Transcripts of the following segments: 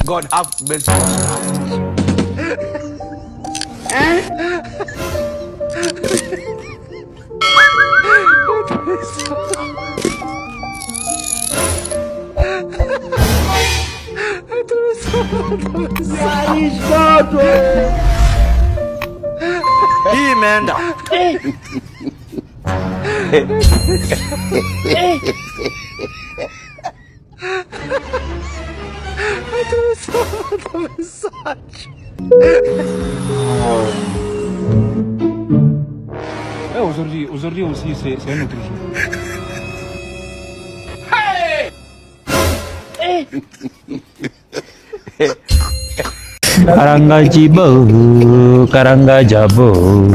God have mercy. Hii imeenda. Aujourd'hui, aujourd'hui aussi, c'est un autre jour. Karanga jibo, karanga jabo.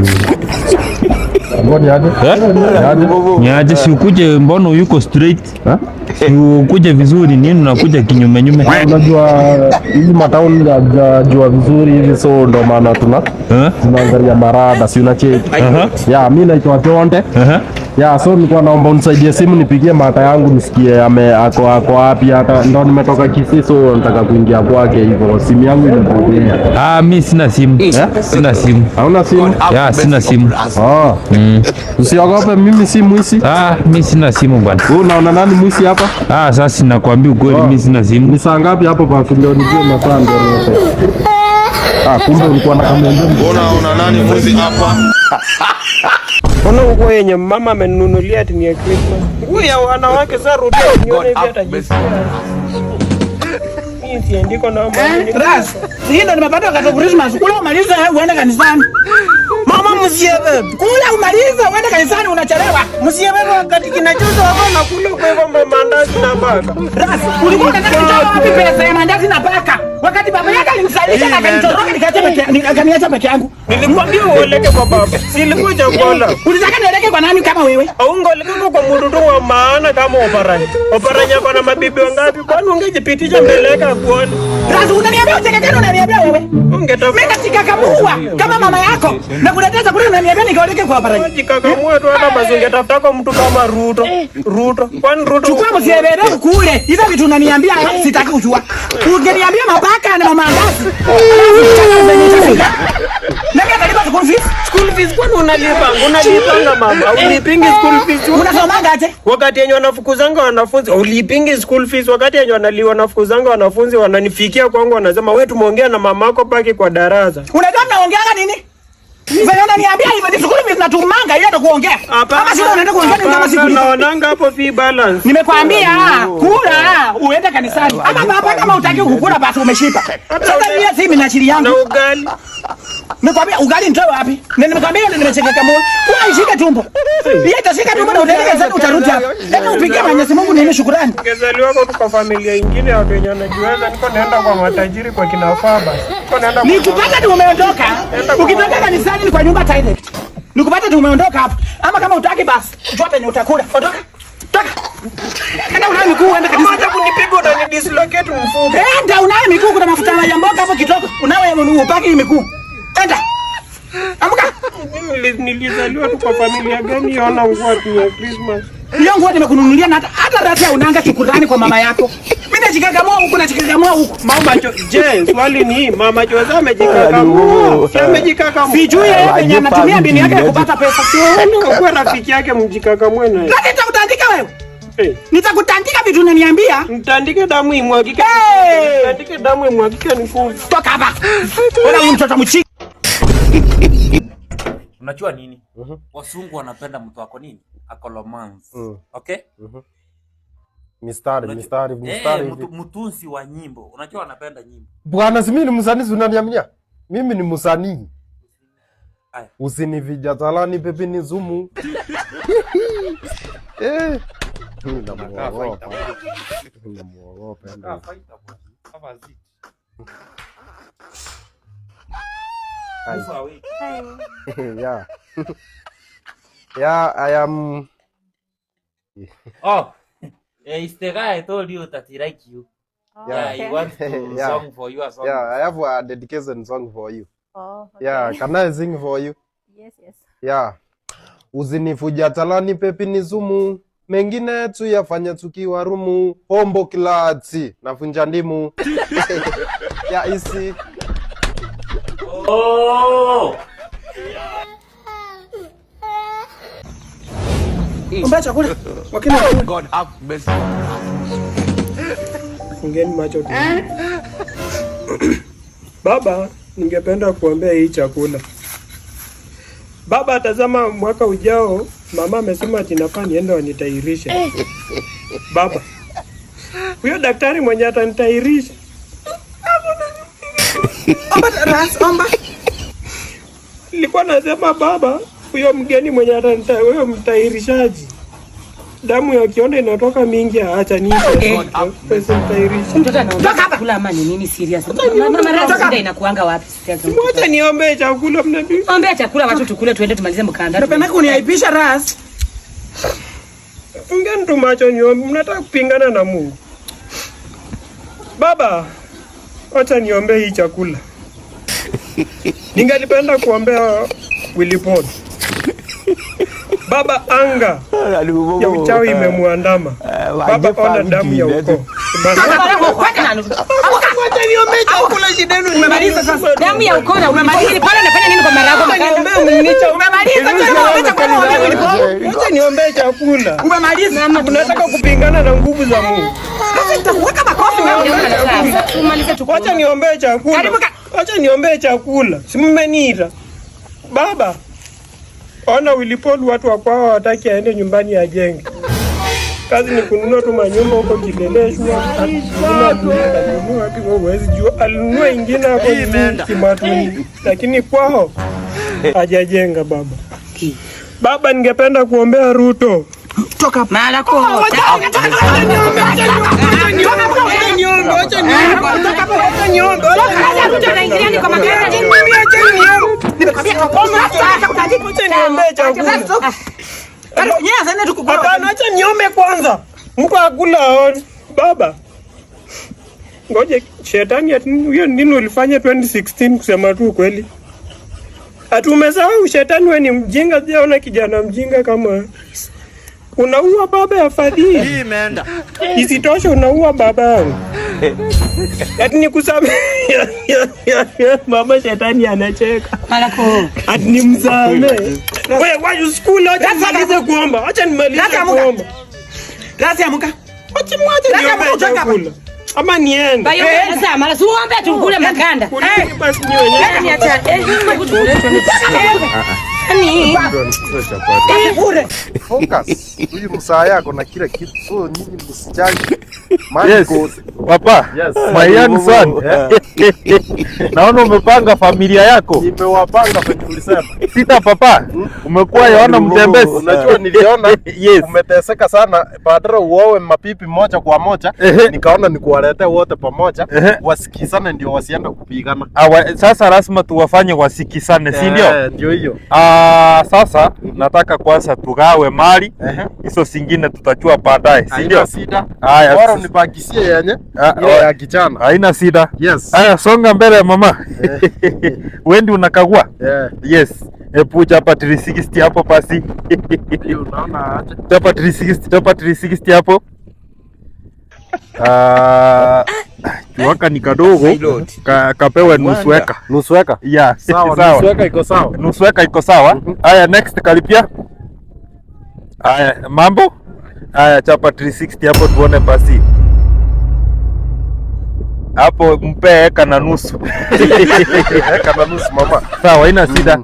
Niaje si ukuje, mbona yuko straight? Si ukuje vizuri, nini unakuja kinyume nyume? Unajua hizi matauni hajajua vizuri hivi, so ndo maana tunaangalia marada, si unacheki? Ya, mi naitwa Tonde. Ya, so nilikuwa naomba unisaidie simu nipigie mata yangu nisikie ame ako ako wapi, hata ndo nimetoka Kisii, so nataka kuingia kwake hivyo. Simu yangu imepotea. Ah, mi sina simu. Sina simu. Hauna simu? Ya, sina simu. Ah. Usiogope, mimi si mwizi. Ah, mi sina simu bwana. Wewe unaona nani mwizi hapa? Ah, sasa nakwambia ukweli, mi sina simu. Ni saa ngapi hapo basi ndio nijue masaa ndio niende. Ah, kumbe ulikuwa na kamera. Unaona nani mwizi hapa? Ona nguo yenye mama amenunulia ati ni ya Christmas. Nguo ya wanawake sasa rudia unione hivi hata jisikia. Mimi siandiko na mama. Ras, hii ndo nimepata wakati wa Christmas. Kula umalize uende kanisani. Mama msiebe. Kula umalize uende kanisani, unachelewa. Msiebe wakati kinachozo hapa na kula kwa hivyo mandazi na baka. Ras, ulikuwa unataka nitoe wapi pesa ya mandazi na paka? Wakati baba yake alinisalisha na akanitoroka nikaniacha peke yangu. Nilikwambia uoleke kwa baba. Silikuja kuola. Ulitaka nieleke kwa nani kama wewe? Aungeoleke kwa mtu tu wa maana kama Oparanya. Oparanya kwa na mabibi wangapi? Kwani ungejipitisha mbele yake akuone? Ras, unaniambia ucheke tena, unaniambia wewe? Ungetafuta Mimi nasikakamua kama mama yako. Na kuletea chakula unaniambia nikaoleke kwa Oparanya. Jikakamua tu hata basi ungetafuta kwa mtu kama Ruto. Ruto. Kwani Ruto Chukua msiebere kule. Hizo vitu unaniambia sitaki kujua. Ungeniambia mabaka na mamandazi. Alafu zenye itafika. Nani atalipa school fees? School fees kwani unalipa? Unalipanga mama. Ulipingi school fees. Unasomanga aje? Wakati yenye wanafukuzanga wanafunzi, ulipingi school fees. Wakati yenye wanafukuzanga wanafunzi wananifikia kwangu wanasema wewe tumeongea na mamako paki kwa darasa. Unajua mnaongeanga nini? Venye unaniambia hivyo ni school fees natumanga hiyo ndo kuongea. Kama sio unaenda kuongea ni kama siku. Naonanga hapo fee balance. Nimekwambia kula uende kanisani. Ama baba kama hutaki kukula basi umeshiba. Sasa mimi si mimi na chili yangu. Na ugali. Nimekwambia ugali nitoe wapi? Na nimekwambia ndio nimecheka kama kula ishike tumbo. Yeye itashika tumbo na utaenda kanisani utarudi hapa. Tena upigie Mwenyezi Mungu nini shukrani. Ningezaliwa kwa familia nyingine ya watu wenye wanajiweza, niko naenda kwa matajiri kwa kinafaa basi. Niko naenda kwa Nikupata tu umeondoka. Ukitoka kanisani ni kwa nyumba direct. Nikupata tu umeondoka hapa. Ama kama hutaki basi, jua penye utakula. Ondoka. Toka. Enda unawe miguu uende kanisa. Hata kunipiga utanidislocate mfuko. Enda unawe miguu, kuna mafuta ya mboga hapo kidogo. Unawe upaki miguu. Enda. Amka. Mimi nilizaliwa tu kwa familia gani yona nguo tu ya Christmas. Hiyo nguo nimekununulia na hata rata unanga shukrani kwa mama yako. Mimi najikakamua huku najikakamua huku. Mama cho, je, swali ni mama Jose amejikakamua? Si amejikakamua. Sijui yeye venye anatumia mbinu yake ya kupata pesa. Kwa rafiki yake mjikakamue naye. Lakini nitakutandika wewe. Nitakutandika vitu unaniambia. Mtandike damu imwagike. Mtandike damu imwagike nikufe. Toka hapa. Wewe huyu mtoto mchiki. Unajua nini? Wasungu wanapenda mtu wako nini? Ako romance. Okay? Mistari, mistari, mistari. Mtunzi wa nyimbo. Unajua wanapenda nyimbo. Bwana, si mimi ni msanii, si unaniaminia? Mimi ni msanii. Aya. Usinivijatalani pepe ni zumu. Mimi namuogopa. Namuogopa. Yeah. Yeah, I am. Oh, it's the guy I told you that he like you. Oh, Yeah. Yeah, he wants to Yeah. song for you a song. Yeah, I have a dedication song for you. Oh, okay. Yeah, can I sing for you? Yes, yes. Yeah. Usinifuja talani pepi ni zumu. Mengine tuyafanya tukiwa rumu, hombo kilatsi nafunja ndimu ya isi. Oh! Omba chakula. Wakina God have mercy. Fungeni macho tu. Baba, ningependa kuombea hii chakula. Baba, tazama mwaka ujao mama amesema ati nafaa niende wanitairishe. Baba, huyo daktari mwenye atanitairisha Omba ras, omba. nilikuwa nasema baba, huyo mgeni mwenye huyo mtairishaji damu ya kionda inatoka mingi, acha niite pesa mtairisha. Mtoto anaomba chakula ama ni nini serious? Mama ras, shida inakuanga wapi? Serious. Mwacha niombe chakula mnabii. Ombea chakula watu tukule tuende tumalize mkanda. Unapenda kuniaibisha ras. Fungeni tu macho niombe, mnataka kupingana na Mungu. Baba, wacha niombe hii chakula. Ningalipenda kuombea Willy Paul. Baba, anga ya uchawi imemuandama. Baba, ona damu ya ukoo. Wacha niombe chakula shidenu. Umemaliza sasa. Damu ya ukoo na umemaliza. Pale unafanya nini kwa marago makanda? Umemaliza tena omba chakula omba Willy Paul. Wacha niombe chakula. Umemaliza. Mnataka kupingana na nguvu za Mungu. Sasa nitakuweka makofi wewe. Tumalize tukule. Wacha niombe chakula. Karibu Wacha niombe chakula. Si mmeniita. Baba, ona Willy Paul watu wa kwao hawataki aende nyumbani ajenge. Kazi ni kununua tu manyumba huko Kileleshwa. Alinunua wapi wewe huwezi jua. Alinunua ingine hapo Kimatuni. Lakini kwao hajajenga baba. Baba, ningependa kuombea Ruto. Toka Mara ko. Sasa Ruto anaingilia ni kwa makanda nini? Wacha niombee chakula. Hapana, acha niombe kwanza. Mtu akula aone. Baba, ngoje shetani ati huyo nini ulifanya 2016 kusema tu ukweli. Ati umesahau shetani, wewe ni mjinga, sijaona kijana mjinga kama wewe. Unaua baba ya Fadhili. Hii imeenda. Isitoshe unaua baba yangu. Ati nikusamehe. Mama shetani anacheka. Mara ko. Ati nimsamehe. Wewe why you school, acha nimalize kuomba. Acha nimalize kuomba. Rasi amuka. Acha mwache Rasi niombe amuka utoke hapa. chakula. Ama niende. Bayo sasa mara si uombe tukule makanda. Kuleni basi ni wenyewe. Yaani acha Yaani Bure. Focus. Huyu msaa yako na kila kitu, so nyinyi msijali. Yes. Papa, Yes. my young son. Naona umepanga familia yako. Nimewapanga venye ulisema. Sita papa, umekuwa Yohana Mtembezi. Unajua niliona Yes. umeteseka sana, badala uowe mapipi moja kwa moja, Ehe. nikaona nikuwaletee wote pamoja Ehe. wasikizane, ndio wasiende kupigana. Sasa lazima tuwafanye wasikisane, si ndio? Eh, ndio hiyo. Sasa nataka kwanza tugawe mali hizo zingine tutachua baadaye, si ndio? Haina shida. Haya, Bora unibakisie yenye ile ya kijana. Haina shida. Yes. Haya, songa mbele mama. Wendi unakagua? Eh, Yes. Epu chapa 360 hapo basi. hiyo unaona aje? Chapa 360, chapa 360 hapo. Kiwaka ni kadogo kapewe nusu eka. Nusu eka. Yeah, Sawa, sawa. nusu eka iko sawa. Nusu eka iko sawa. Haya, next karibia. Haya, mambo. Haya, chapa 360 hapo tuone basi. Hapo mpe eka na nusu. Eka na nusu mama. Sawa, haina shida.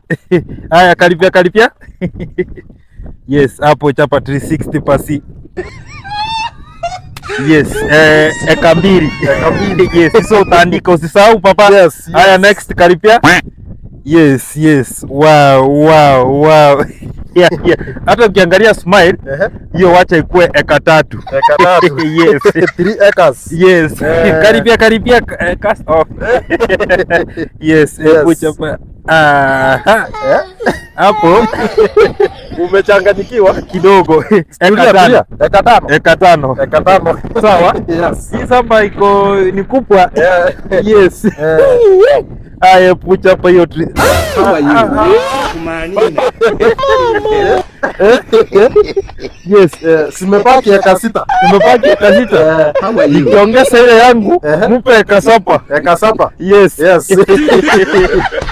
Haya, karibia karibia. Yes, hapo chapa 360 pasi. Yes, eka mbili. Eka mbili. Yes, so utaandika usisahau papa. Yes, yes. Haya, next karibia. Yes, yes. Wow, wow, wow. Yeah, yeah. Hata ukiangalia smile hiyo wacha ikue eka tatu. Eka tatu. Yes. 3 acres. Yes. Eh. Karibia karibia cast off. Yes, Yes. kucha pa. Aha. Hapo Umechanganyikiwa kidogo. Eka Tulia, tano. tulia. Eka tano. Eka tano. Eka tano. Sawa? Yes. Hii samba iko ni kubwa. Eh. Yes. Eh. Aya, pucha hapa hiyo tri. Yes, Simepaki eka 6. Nimepaki eka 6. How are you? Nikiongeza ile yangu, mupe eka 7. Eka 7. Yes. Yes.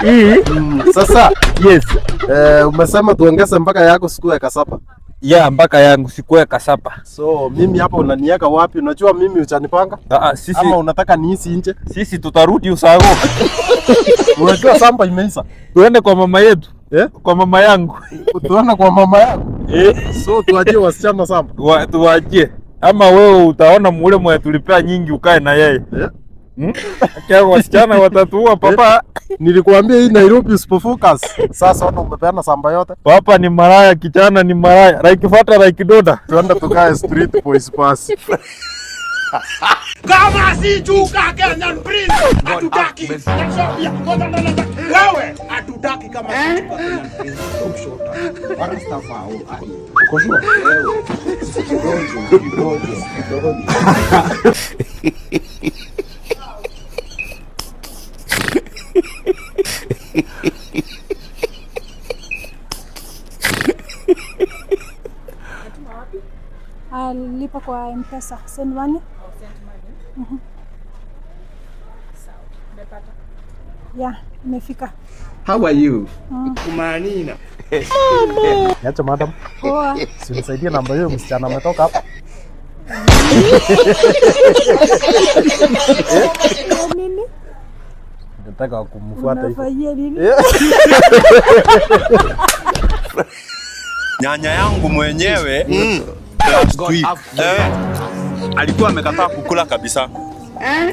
Hii Sasa yes. Umesema tuongeze mpaka yako siku eka 7. Ya mpaka yangu siku eka 7. So mimi hapa unaniweka wapi? Unajua mimi utanipanga? Sisi ama unataka niisi nje? Sisi tutarudi usago. Unajua samba imeisha. Tuende kwa mama yetu. Kwa mama yangu. Tuende kwa mama yako. So tuachie wasichana samba. Tuachie. Ama wewe utaona mule mwe tulipea nyingi ukae na yeye. Kia wasichana watatuua papa. Nilikuambia hii Nairobi usipofocus. Sasa ona umepeana samba yote. Papa ni malaya, kijana ni malaya. Like fata like doda. Tuende tukae street boys pass. Kama si chuka Kenyan Prince, hatutaki. Wewe hatutaki kama si chuka Kenyan Prince. Lipa kwa M-Pesa. Send money. Oh, send money. Sawa. Nimepata. Yeah, imefika. How are you? Kumanina. Niache madam. Poa. Si unisaidie namba hiyo msichana ametoka hapa. Nini? Nataka kumfuata hivyo. Unafanyia nini? Nyanya yangu mwenyewe last week alikuwa amekataa kukula kabisa.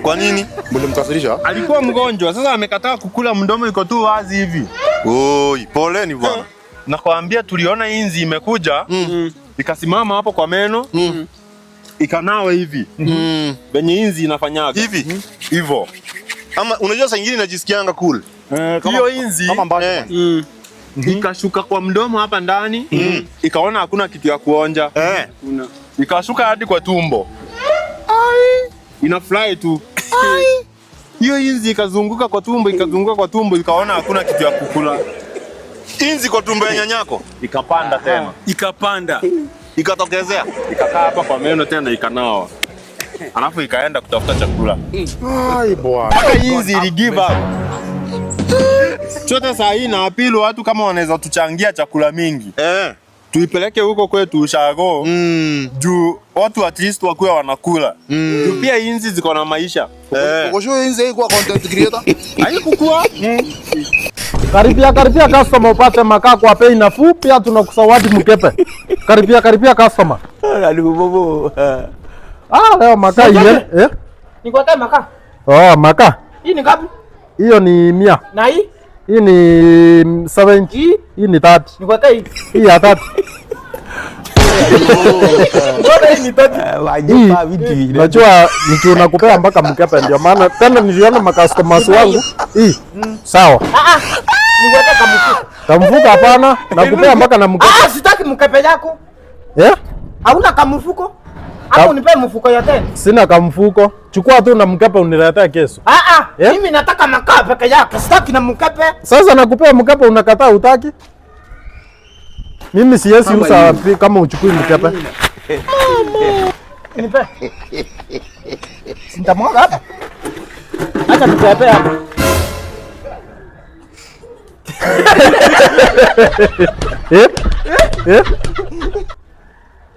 Kwa nini? Mlimkasirisha? Alikuwa mgonjwa, sasa amekataa kukula, mdomo iko tu wazi hivi. Oi, poleni bwana. Nakwambia tuliona inzi imekuja, ikasimama hapo kwa meno, ikanawa hivi. Venye inzi inafanyaga. Hivi? Hivyo. Ama unajua saa nyingine inajisikianga cool. Hiyo inzi ikashuka kwa mdomo hapa ndani, ikaona hakuna kitu ya kuonja. Ikashuka hadi kwa tumbo. Ina fly tu. Hiyo inzi ikazunguka kwa tumbo, ikazunguka kwa tumbo, ikaona hakuna kitu ya kukula. Inzi kwa tumbo ya nyanyako ikapanda tena. Ikapanda. Ikatokezea. Ikakaa hapa kwa meno tena ikanawa. Alafu ikaenda kutafuta chakula. Ai bwana. Mpaka inzi ili give up. Chote saa hii na apili watu kama wanaweza tuchangia chakula mingi. Tuipeleke huko kwetu ushago. Juu watu at least wakuwe wanakula. Juu pia inzi ziko na maisha. Uko sure inzi haikuwa content creator? Haikukuwa. Karibia karibia customer upate makaa kwa bei nafuu, pia tunakusawadi mkepe. Karibia karibia customer. Ah, leo makaa ile. Eh? Niko tayari makaa. Oh, makaa. Hii ni ngapi? Hiyo ni 100. Na hii? Hii ni 70. Hii ni 30. Niko tayari. Hii ya 30. Mbona hii ni 30? Hii, unajua nikiwa nakupea mpaka mkepe ndio maana tena niliona makastomers wangu. Hii. Sawa. Ah ah. Niweke kamfuko. Kamfuko hapana, nakupea mpaka na mkepe. Ah, sitaki mkepe yako. Eh? Hauna kamfuko? Hapo unipe mfuko yote. Sina kamfuko. Chukua tu na mkepe uniletee kesho. Ah ah, mimi nataka makaa peke yake. Sitaki na mkepe. Sasa nakupea mkepe unakataa utaki? Mimi siwezi uza kama uchukui mkepe. Nipe. Nitamwaga hapa. Acha nikupe hapa. Eh? Eh?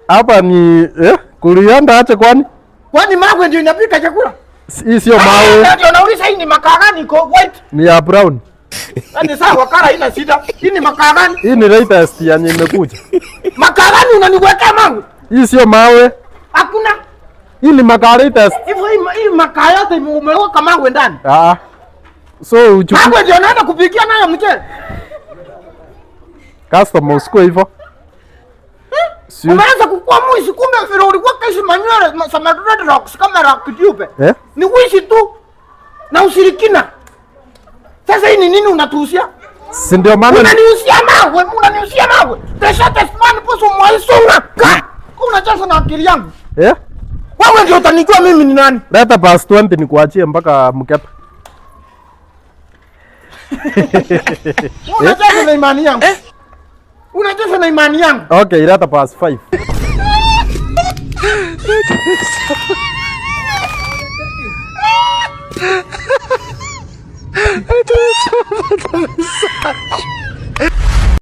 Hapa ni kulienda ache kwani? Kwani mawe ndio inapika chakula? Hii sio mawe. Ndio nauliza hii ni makaa gani iko white? Ni ya brown. Yaani sawa kara haina shida. Hii ni makaa gani? Hii ni latest yenye imekuja. Makaa gani unaniwekea mawe? Hii sio mawe. Hakuna. Hii ni makaa latest. Hivyo hii makaa yote umeweka mawe ndani. Ah. So uchukue Mawe ndio naenda kupikia nayo mchele. Customer usikue hivyo. Umeanza kukua mwizi, kumbe vile ulikuwa kaishi manywele za dreadlocks kama la kijupe. Eh? Ni wizi tu na ushirikina. Sasa hii ni nini unatuhusia? Si ndio maana unanihusia mawe, unanihusia mawe. The shortest man possible mwaisura. Ka! Unacheza na akili yangu. Eh? Wewe ndio utanijua mimi ni nani. Leta pass 20 nikuachie mpaka mkepe. Unacheza na imani yangu. Unacheza na imani yangu. Okay, ileta past 5.